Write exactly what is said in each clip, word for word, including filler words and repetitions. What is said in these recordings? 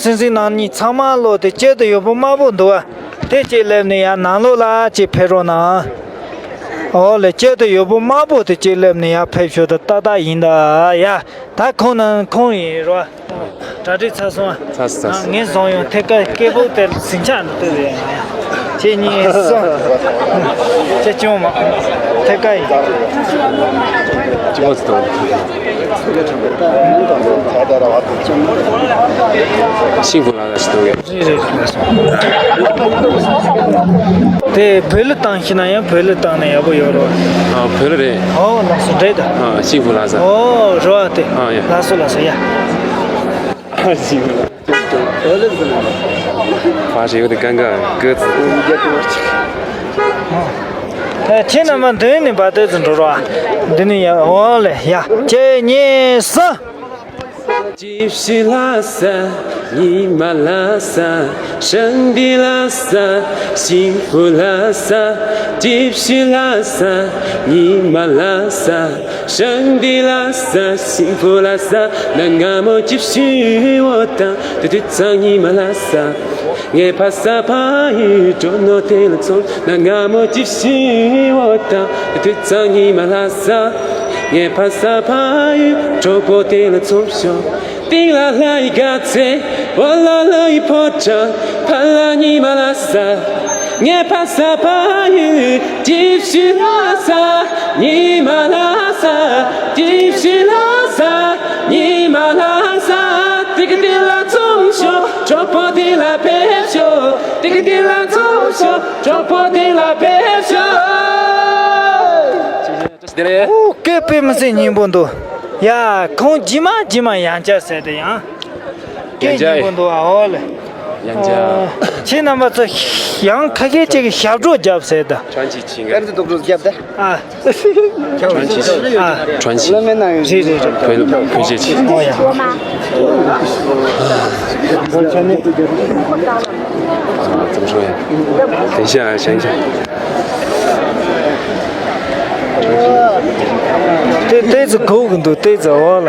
སེམས་སེམས་ནང་གཉིས་ཚང་མ་ལོ་དེ་སྐྱིད་དུ་ཡོད་པོ་དམར་པོ་འདུག་བ། དེ་གཅིག་སླེབས་ནས་ཡར་ནང་ལོགས་ལ་གཅིག་ཕེབས་རོགས་གནང་། འོ་ལེ། སྐྱིད་དུ་ཡོད་པོ་དམར་པོ་དེ་གཅིག་སླེབས་ནས་ཡར་ཕེབས་ཤོག་ད་ཏག་ཏག་ཡིན་ད་ཡ། ད་ཁོང་ནང་ཁོང་ཡིན་རོ། གྲ་སྒྲིག་ཚར་སོང་། ཚར་སོང་། ངས་བཟུང་ཡོང་ཐད་ཀར་སྐད་སྦུག་དེ་ཟིང་ཆ་འདུག་སྟེ་རེད། གཅིག་གཉིས་གསུམ། ཅེ་ཅུང་མ། ཐད་ཀར་ཡིན། ཅི་མ་ཚོ་དང་། ཤིང་བུ་ལ་ལ་ཞིག་འདུག་གས། རེད་རེད་རེད། དེ་བོད་ལ་བཏང་ཤེས་ན་ཡང་བོད་ལ་བཏང་ན་ཡག་པོ་ཡོད་རོ། ཨ་བོད་ལ་རེད། ཨོ་ལགས་སོ་འདྲེ་ད། ཨ་ཤིང་བུ་ལ་ས། ཨོ་རོ་ཨ་དེ། ཨ་ཡ། ལགས་སོ་ལགས་སོ་ཡ། ཨ་ཤིང་བུ་ལ། 发现有点尴尬，鸽子。ཁྱེད་རྣམ་པ་འདི་ནས་བ་དེ་ཚོ་འགྲོ་རོགས། འདི་ནས་ཡ་འོ་ལེ་ཡ། གཅིག་གཉིས་གསུམ། 继续拉萨，尼玛拉萨，圣地拉萨，幸福拉萨，继续拉萨，尼玛拉萨，圣地拉萨，幸福拉萨，那俺们继续我当，对对唱尼玛拉萨。 ངའི་ཕ་ས་ཕ་ཡུལ་གྲོ་ནོ་དེ་ལ་ཚོང་ན་ང་མོ་ཅི་ཤི་འོ་ད་དུ་ཚང་ཉི་མ་ལ་ས། ངའི་ཕ་ས་ཕ་ཡུལ་གྲོ་པོ་དེ་ལ་ཚོང་ཤོག་ཏིང་ལ་ལ་ཡི་ག་ཚེ་འོ་ལ་ལ་ཡི་ཕོ་བྲང་ཕ་ལ་ཉི་མ་ལ་ས། ངའི་ཕ་ས་ཕ་ཡུལ་ཅི་ཤི་ལ་ས། ཉི་མ་ལ་ས། ཅི་ཤི་ལ་ས། ཉི་མ་ལ་ས། ཏི་ཀི་ཏི་ལ་ཚོང་ཤོག་གྲོགས་པོ་དེ་ལ་ཕེབས་ཤོག་ཏི་ཀི་ཏི་ལ་ཚོང་ཤོག་གྲོགས་པོ་དེ་ལ་ཕེབས་ཤོག་ཨོ་སྐད་དཔེ་མི་སྲིད་སྙན་པོ་འདུག་ཡ་ཁོང་ཇི་མ་ཇི་མ་ཡང་བསྐྱར་ཟེར་ཏེ་ཡང་། སྐད་ཡང་བསྐྱར་སྙན་པོ་འདུག་ཨ་འོ་ལེ། ཡང་བསྐྱར། ཁྱེད་རྣམ་པ་ཚོ་ཡང་ཁ་ཤས་ཅིག་གིས་ཞབས་བྲོ་རྒྱབ་ཟེར་ད། 传奇情歌。 ཨ། 传奇情歌。 ཨ། 传奇。 རེད་རེད་རེད། 不不接气。 ཨོ་ཡ། 啊，怎么说呀？等一下啊，想一想。 དེ་དེ་ཚོ་གོ་གི་འདུག་དེ་ཚོ་འོ་ལ།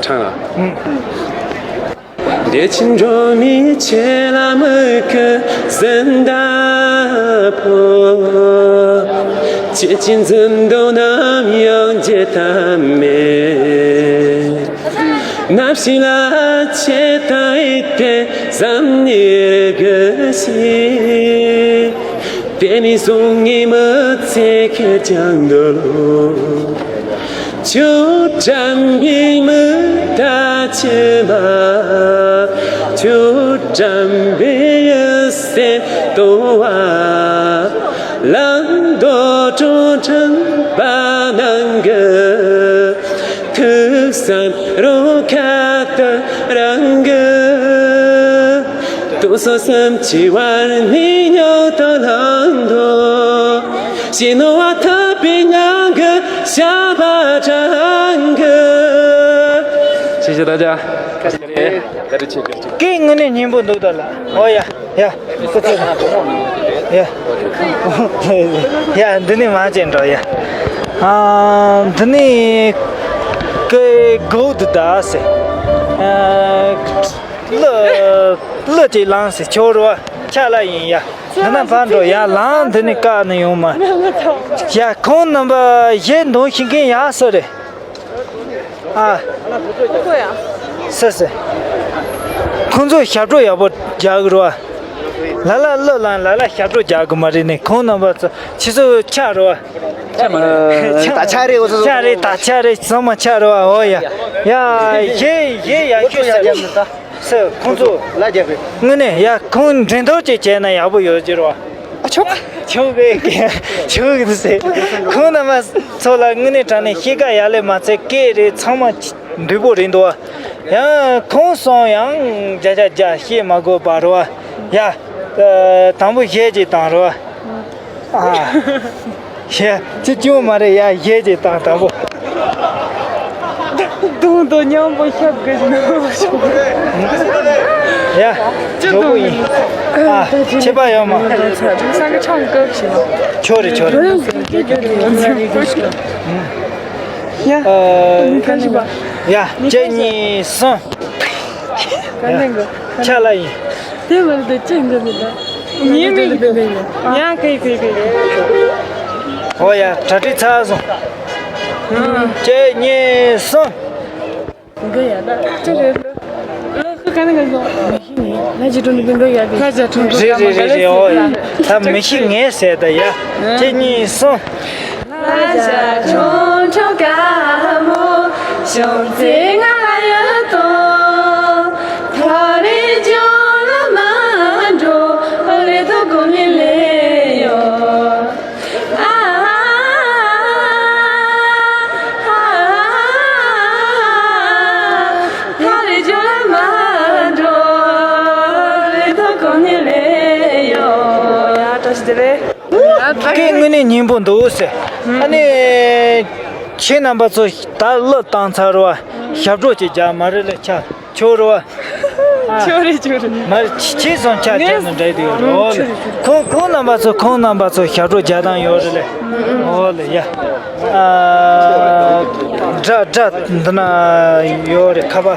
唱了。 བདེ་ཆེན་སྒྲོན་མེའི་ཆེ་ལ་མི་ཁི་ཟིན་ད་ཕོ། ཁྱེད་ཀྱི་འཛུམ་མདངས་ནམ་ཡང་བརྗེད་ཐབས་མེད། ནབ་ཞི་ལ་ཆེ་ད་ཡི་དེ་བསམ་ནི་རེ་གི་ཞིག་དེ་ནི་སོང་ངི་མི་ཚེ་ཁེར་རྐྱང་འདུག་ཆུ་དྲན་པའི་མི་ད་ཆི་མ། ཆུ་དྲན་པའི་ཡུལ་སེམས་དོ་བ། ལང་དོ་ཀྲུང་ཁྲང་པ་ནང་གི་ཐུགས་བསམ་རོ་ཁ་ཏུ་རང་གི་ཏུ་སོ་སམ་ཆི་བར་ནི་ཉོ་ཏོ་ལང་དོ། ཞི་ནོ་བ་ཐ་པི་ཉང་གི་ཤ་བ་ཅང་གི 谢谢大家。 སྐད་དངོས་གནས་སྙན་པོ་འདུག་ད་ལ། ཨོ་ཡ། ཡ། ཁོ་ཚོ། ཡ། ཡ་འདི་ནས་མ་བྱས་འགྲོ་ཡ། ཨ། འདི་ནས་ཀེ་གོ་དུ་ད་སེ། ཨ། ལ་ལ་ཅིག་ལངས་སེ་ཆོ་རོ། ཆ་ལ་ཡིན་ཡ། འདི་ན་ཕར་འགྲོ་ཡ། ལངས་འདི་ནས་བཀག་ནས་ཡོང་མ། ཡ་ཁོང་རྣམ་པ་གཞས་འདོན་ཤེས་མཁན་ཡག་སོ་རེད། ཨ། སེ་སེ། ཁོང་ཚོ་ཞབས་བྲོ་ཡག་པོ་རྒྱག་གི་རེད་བ། ལ་ལ་གླུ་བླངས་ལ་ལ་ཞབས་བྲོ་རྒྱག་གི་མ་རེད་ནས་ཁོང་རྣམ་པ་ཚོ་ཕྱི་ཚོ་ཆག་རེད་བ། ཆག་མ་རེད། ད་ཆག་རེད། འོ་ཚོ་ཆག་རེད། ད་ཆག་རེད། ཚང་མ་ཆག་རེད་བ། འོ་ཡ། ཡ་གཞས་གཞས་ཡག་ཤོས་ཟེར། སེ་ཁོང་ཚོ་ལ་རྒྱབ་རེད། དངོས་གནས་ཡ་ཁོང་འགྲན་བསྡུར་ཅིག་བྱས་ན་ཡག་པོ་ཡོད་ཀྱི་རེད་བ། ཨ་ཆོག་ཆོག་གི་ཆོག་གི་ཟེར། ཁོང་རྣམ་པ་ཚོ་ལ་དངོས་གནས་དྲང་གནས་གཤིས་ཀ་ཡག་ལས་མ་ཚད་སྐད་རེད། ཚང་མ་འདུས་པོ་རེད་འདུག་བ། ཡང་ཁོང་སོང་ཡང་བརྒྱ་ཆ་བརྒྱ་བཤད་མ་དགོས་པ་རེད་བ། ཡ། དང་པོ་གཞས་ཅིག་བཏང་རེད་བ། ཨ། གཞས་ཅི་སྐྱོན་མ་རེད་ཡ། གཞས་ཅིག་བཏང་དང་པོ། དོ་མཉམ་པོ་ཤབ་གི་ནོ། ཡ། ཇོ་བོ་ཡིན། ཨ། ཁྱད་པར་ཡོད་མ། ས་གི་ཆང་བཀབ་ཞིག་ན། ཆོ་རེ་ཆོ་རེ། ཡ། ཨ། ཁ་ཤི་པ། ཡ། གཅིག་གཉིས་གསུམ། ཡ། ཆ་ལ་ཡིན། དེ་བར་དུ་ཅི་འདི་མི་འདུག་ཉེ་མི་འདུག་ཡ། ཁེ་ཁེ་ཁེ། ཨོ་ཡ། གྲ་སྒྲིག་ཚར་སོང་། གཅིག་གཉིས་གསུམ། འགྲོ་ཡ་ད་ཅི་རེད། ལ་ཁ་ག་ནས་ག་སོང་། ལ་ཅི་ཏུ་ནི་འགྲོ་ཡ་དེ། ཁ་ཅ་ཏུ་འགྲོ་ཡ་མ་ག་ལ་སི། ད་མི་ཤི་ངེས་ཟེར་ད་ཡ། གཅིག་གཉིས་གསུམ། ལ་ཅ་ཆུང་ཆུང་དཀར་མོ་ཤོང་ཚེ་ང་ལ་ཡོད་དོ། ཐ་རེ་ཇོ་ལ་མ་འགྲོ། ཨ་ལེ་ཐོ་གོ་ནི་ལེ་ཡོ། ཨ་ཧ་ཧ་ཧ། ཐ་རེ་ཇོ་ལ་མ་འགྲོ། ལེ་ཐོ་གོ་ནི་ལེ་ཡོ། ཡ་བཀྲ་ཤིས་བདེ་ལེགས། སྐད་དངོས་གནས་སྙན་པོ་འདུག་ཟེར། ཨ་ནི། ཁྱེད་རྣམ་པ་ཚོ་ད་གླུ་བཏང་ཚར་བ། ཞབས་བྲོ་ཅིག་རྒྱག་མ་རེད་ལེ་ཆ། ཆོ་རུ་བ། ཆོ་རེ་ཆོ་རེ། མ་ཆེ་སོང་ཆ་ཆ་ནི་འདྲ་དེ་ཡོད་རེད། ཨོ་ལེ། ཁོང་ཁོང་རྣམ་པ་ཚོ་ཁོང་རྣམ་པ་ཚོ་ཞབས་བྲོ་རྒྱག་སྟངས་ཡོད་རེད་ལེ། ཨོ་ལེ་ཡ། ཨ། སྒྲ་སྒྲ་འདི་ན་ཡོད་རེད་ཁ་པ།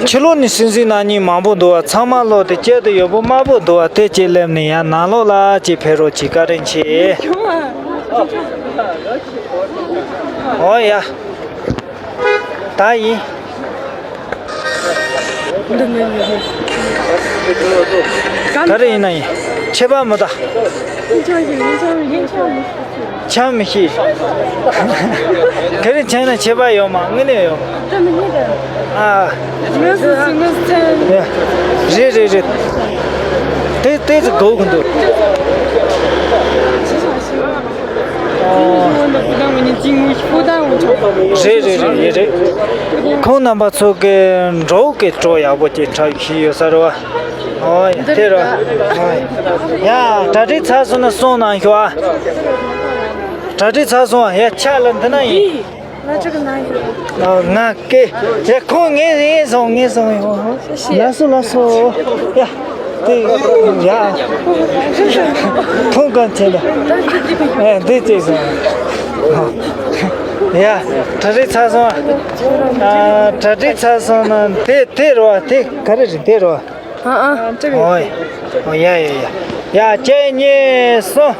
ཕྱི་ལོགས་ནས་སེམས་སེམས་ནང་ཉིན་མང་པོ་འདུག་བ། ཚང་མ་ལོག་དེ་སྐྱེལ་དུ་ཡོད་པོ་དམར་པོ་འདུག་བ། དེ་ཅིག་སླེབས་ནས་ཡང་ནང་ལོགས་ལ་ཅིག་ཕེབས་རོགས་གྱིས། བཀའ་དྲིན་ཆེ། ཨོ་ཡ། ད་ཡིན། ག་རེ་ཡིན་ན་ཡིན། ཁྱད་པར་མི་གདའ། ཆ་མི་ཤེས། ག་རེ་བྱས་ན་ཁྱད་པར་ཡོད་མ། དངོས་གནས་ཡོད་མ། ཨ། རེད་རེད་རེད། དེ་དེ་ཚོ་དགོས་ཀྱི་འདུག་རེད་རེད་རེད་རེད། ཁོང་རྣམ་པ་ཚོ་གི་འགྲོ་གི་སྤྲོ་ཡག་པོ་ཅིག་འཁྲབ་ཤེས་ཡོད་ས་རེད་བ། ཨོ་ཡ་དེ་རེད་བ། ཨོ་ཡ། ཡ་གྲ་སྒྲིག་ཚར་སོང་ན་སོང་གནང་ཤོག་ཨ། གྲ་སྒྲིག་ཚར་སོང་ཨ། ཡ་ཆ་ལ་འདི་ན་ཡིན། ང་ཅག་གི་ནང་ཡོད། ང་སྐད། ཡ་ཁོང་ངས་ངས་སོང་ངས་སོང་ཡོང་། ལགས་སོ་ལགས་སོ། ཡ། དེ། ཡ། ཁོང་གང་བྱེད་ལ། ཨེ་འདི་བྱེད་སོང་། ཡ། གྲ་སྒྲིག་ཚར་སོང་། ཨ། གྲ་སྒྲིག་ཚར་སོང་ན་དེ་དེ་རེད་བ། དེ་ག་རེ་རེད། དེ་རེད་བ། ཨ་ཨ། ཨོ་ཡ་ཡ་ཡ། ཡ་གཅིག་གཉིས་གསུམ།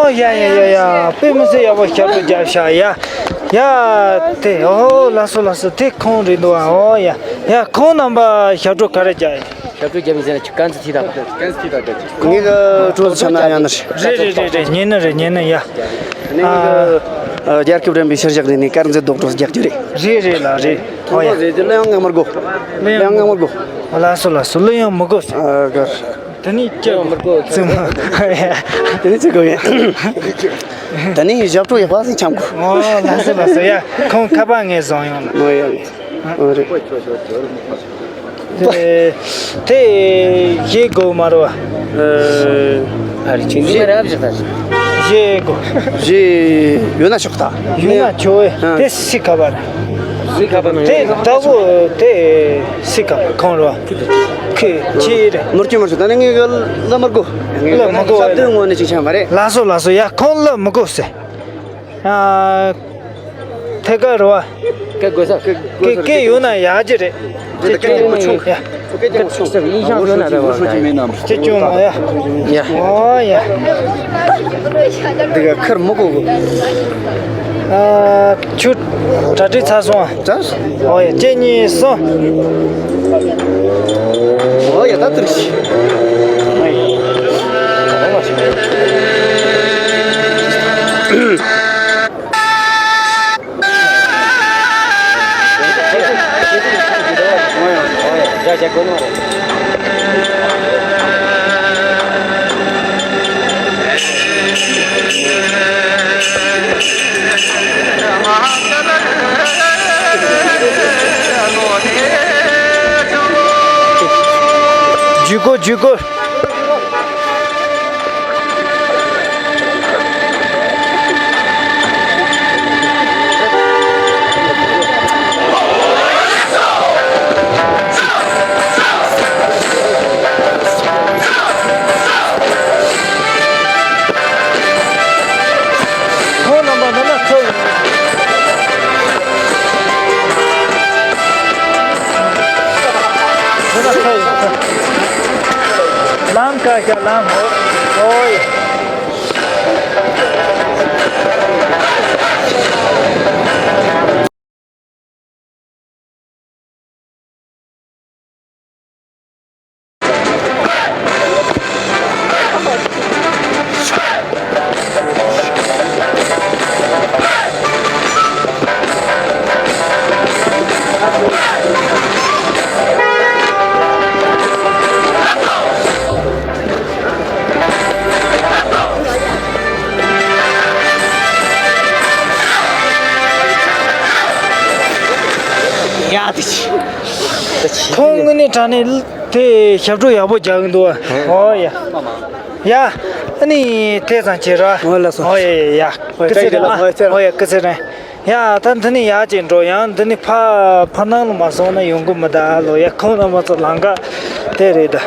ཡ་ཡ་ཡ་ཡ། དཔེ་མི་སྲིད་ཡག་པོ་ཞབས་བྲོ་རྒྱབ་ཤག་ཡ། ཡ། དེ་ཨོ་ལགས་སོ་ལགས་སོ། དེ་ཁོང་རེད་འདུག་ཨ། ཨོ་ཡ། ཡ་ཁོང་རྣམ་པ་ཞབས་བྲོ་ག་རེ་རྒྱག་ཡིན། ཞབས་བྲོ་རྒྱབ་ཡིན་ཟེར་ན་ཁྱོད་དཀར་མཛེས་ཐིག་དང་། ངས་ཀྲོ་ཚོ་ཆ་ན་ཡང་ནི་རེད། རེད་རེད་རེད་རེད། ཉན་ནི་རེད། ཉན་ནི་ཡ། ནས་ངས་ཨ། རྒྱལ་ཁབ་རིམ་པའི་ཕྱི་བཞག་ནས་ནས་དཀར་མཛེས་རྡོག་ཀྲོ་རྒྱག་རྒྱུ་རེད། རེད་རེད་ལགས་རེད། ཨོ་ཡ། རེད་དེ་གླུ་དབྱངས་ངན་མི་དགོས། གླུ་དབྱངས་ངན་མི་དགོས། ལགས་སོ་ལགས་སོ། གླུ་དབྱངས་མི་དགོས། ཨ་གར། དེ་ནི་ཅི་མི་དགོས། ཙི་མ། དེ་ནི་ཅི་དགོས་ཡིན། དེ་ནི་ཞབས་བྲོ་ཡག་པ་ཞིག་འཆམ་དགོས། ཨོ་ལགས་སོ་ལགས་སོ། ཡ་ཁོང་ཁ་པར་ངས་བཟུང་ཡོང་ལ། ཨོ་ཡ། ཨོ་རེད། དེ་དེ་བཞེས་དགོས་མ་རེད་བ། ཨ་རེ་ཆུང་ཆུང་རབ་ཞིག་ད། བཞེས་དགོས། བཞེས་ཡོད་ན་ཆོག་ད། ཡོད་ན་ཆོག་ཨེ། ཨ། དེ་སི་ཁ་པར། སི་ཁ་པར་ནང་དེ་ཡོད། ད་བོ་དེ་སི་ཁ་པར་ཁོང་རེད་བ། ཁོས་ཁྱེད་རེད། མུར་ཁྱོད་མུར་ཁྱོད་ད་ནི་ངས་གླུ་མི་དགོས། གླུ་མི་དགོས། ཞབས་བྲོའི་ངོ་ནས་ཅིག་འཆམ་པ་རེད། ལགས་སོ་ལགས་སོ། ཡ་ཁོང་གླུ་མི་དགོས་ཟེར། ཨ། ཐད་ཀར་རེད་བ། སྐད་དགོས་ས། སྐད་སྐད་ཡོད་ན་ཡག་གི་རེད། སྐད་ཆུང་ཆུང་། ཡ། སྐད་ཆུང་ཆུང་། ཡིན་ཤང་ཡོད་ན་རེད་བ། སྐད་ཆུང་མ་ཡ། ཡ། ཨོ་ཡ། འདི་ག་ཁར་མི་གོ་གོ། ཨ། ཆུ་གྲ་སྒྲིག་ཚར་སོང་ཨ། ཚར་སོང་། ཨོ་ཡ། གཅིག་གཉིས་གསུམ། ཨོ་ཡ། ད་ཐུར་ཤི། ཇུས་གོ་ཇུས་གོ། ཁོང་རྣམ་པ་འདི་ན་ཚོ་ཡིན། འདི་ན་ཚོ་ཡིན། ལམ་ཀ་ཀ་ལམ་ཧོ། ཧོ་ཡ། ཡ་དེ་ཆི། ཁོང་དངོས་གནས་དྲང་གནས་དེ་ཞབས་བྲོ་ཡག་པོ་རྒྱག་གི་འདུག་ཨ། ཨོ་ཡ། ཡ། ཨ་ནི་དེ་ཙམ་བྱེད་ར། ཨོ་ལགས་སོ། ཨོ་ཡ་ཡ་ཡ། སྐུ་ཚེ་རིང་ཨ། ཨོ་ཡ། སྐུ་ཚེ་རིང་། ཡ་ད་འདི་ནས་ཡར་ཅིག་འགྲོ། ཡང་འདི་ནས་ཕ་ཕ་ནང་ལ་མ་སོང་ན་ཡོང་གི་མི་གདའ་ལོ། ཡ་ཁོང་རྣམ་པ་ཚོ་ལམ་ཀ་དེ་རེད་ད།